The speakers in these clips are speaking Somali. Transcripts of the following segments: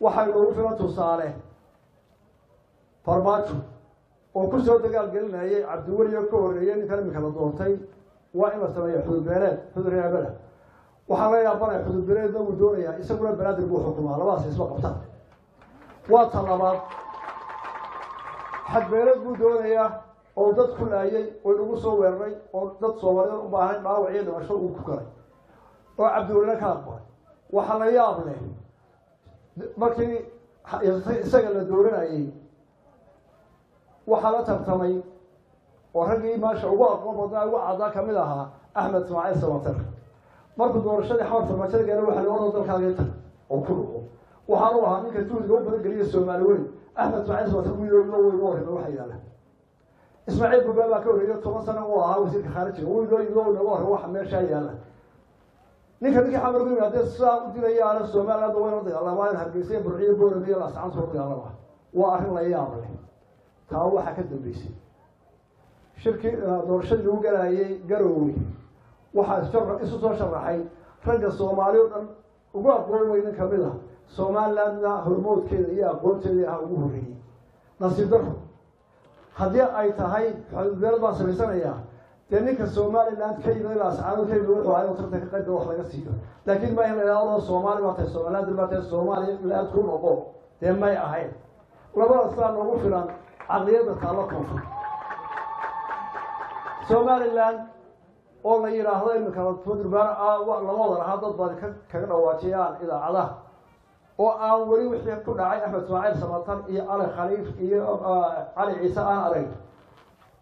Waxay noogu filan tusaale Farmaajo oo ku soo dagaalgelinayay Cabdiweliyo ka horreeyey ninkan iminka la doortay, waa in la sameeyo xududbeeleed, xudur reebada. Waxaa laga yaabanaya xududbeeleedna wuu doonayaa, isaguna Banaadir buu xukumaa, labadaas isma qabtaan. Waa ta labaad, xadbeeleed buu doonayaa oo dad ku laayay oo inagu soo weeraray oo dad Soomaaliyeed u baahan dhaawac iyo dhimasho uu ku galay oo Cabdiwelina ka aqbalay. Waxaa la yaab leh, markii isaga la dooranayey waxaa la tartamay oo raggii maasha ugu aqoon badnaa, ugu caddaa kamid ahaa Axmed Ismaaciil Samater. Markuu doorashadii Xamar Farmaajada gaara, waxa la orda dalkaagii tag oo ku dhuqo. Waxaanu ahaa ninka juhdiga u badan geliya Soomaali weyn. Axmed Ismaaciil Samater wuu inoo warramay. Waxa yaala Ismaaciil Bugaa baa ka horreeyay, 10 sano uu ahaa wasiirka khaarijiga, wuu inoo yimid oo inaga warramay waxa meeshaa yaala. Ninkii Xamar ku yimaadee sidaa u dilayaana Somaliland wayna dagaalamaa, Hargeysa, Burciyo, Boorame iyo Laascaan soo dagaalama. Waa arrin la yaab leh. Taa waxaa ka dambeysay shirkii doorashadii lagu galaayay Garoowe, waxaa isu soo sharaxay ragga Soomaali o dhan ugu aqoon weynin kamid ah, Somalilandna hormoodkeeda iyo aqoonteeda ahaa ugu horreeyey. Nasiib daro, haddii ay tahay xuduudbeelad baan samaysanayaa, dee ninka Somaliland ka yimid, Laascaanood ka yimid, wuxuu ahaa inuu tartanka qayb wax laga siiyo, laakiin ma in la idhahdo Soomaali baa tahay, Somaliland baa tahay, Soomaaliya ku noqo, dee may ahayn. Labada sidaa noogu filan caqliyadda taallo koonfur Somaliland oo la yidhaahdo iminka durbaan lama wada lahaa, dad baad kaga dhawaajiyaan idaacadaha oo aan weli wixii ku dhacay Axmed Ismaaciil Samatar iyo Cali Khaliif iyo Cali Ciise aan arag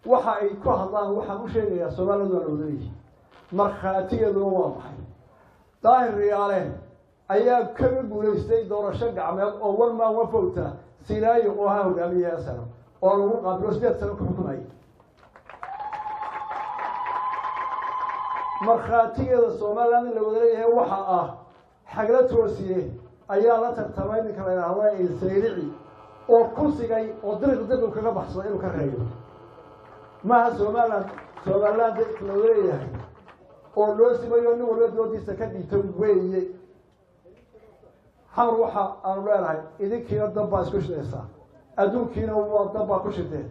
waxa ay ku hadlaan. Waxaan u sheegayaa, Somaliland waa la wada leeyihi. Markhaatigeeduna waa maxay? Daahir Riyaale ayaa kaga guulaystay doorasho gacmeed oo one man one vote Silaayo oo ahaa hogaamiyaha sano oo lagu qaabilo 8 sano ku xukumayay. Markhaatigeeda Somaliland in la wada leeyahay waxa ah Xagla Toosiye ayaa la tartamay ninka la yidhaahdo Saylici oo ku sigay oo diriq diriq kaga baxsaday inuu ka reeyo. Maaha Somaliland, Somaliland la wada leeyahay oo loo simayo, nin walba doodiisa ka dhiibta weeye. Xamar waxa aanu leenahay, idinkiina dab baa isku shidaysaa, adduunkiina waa dab baa ku shideen.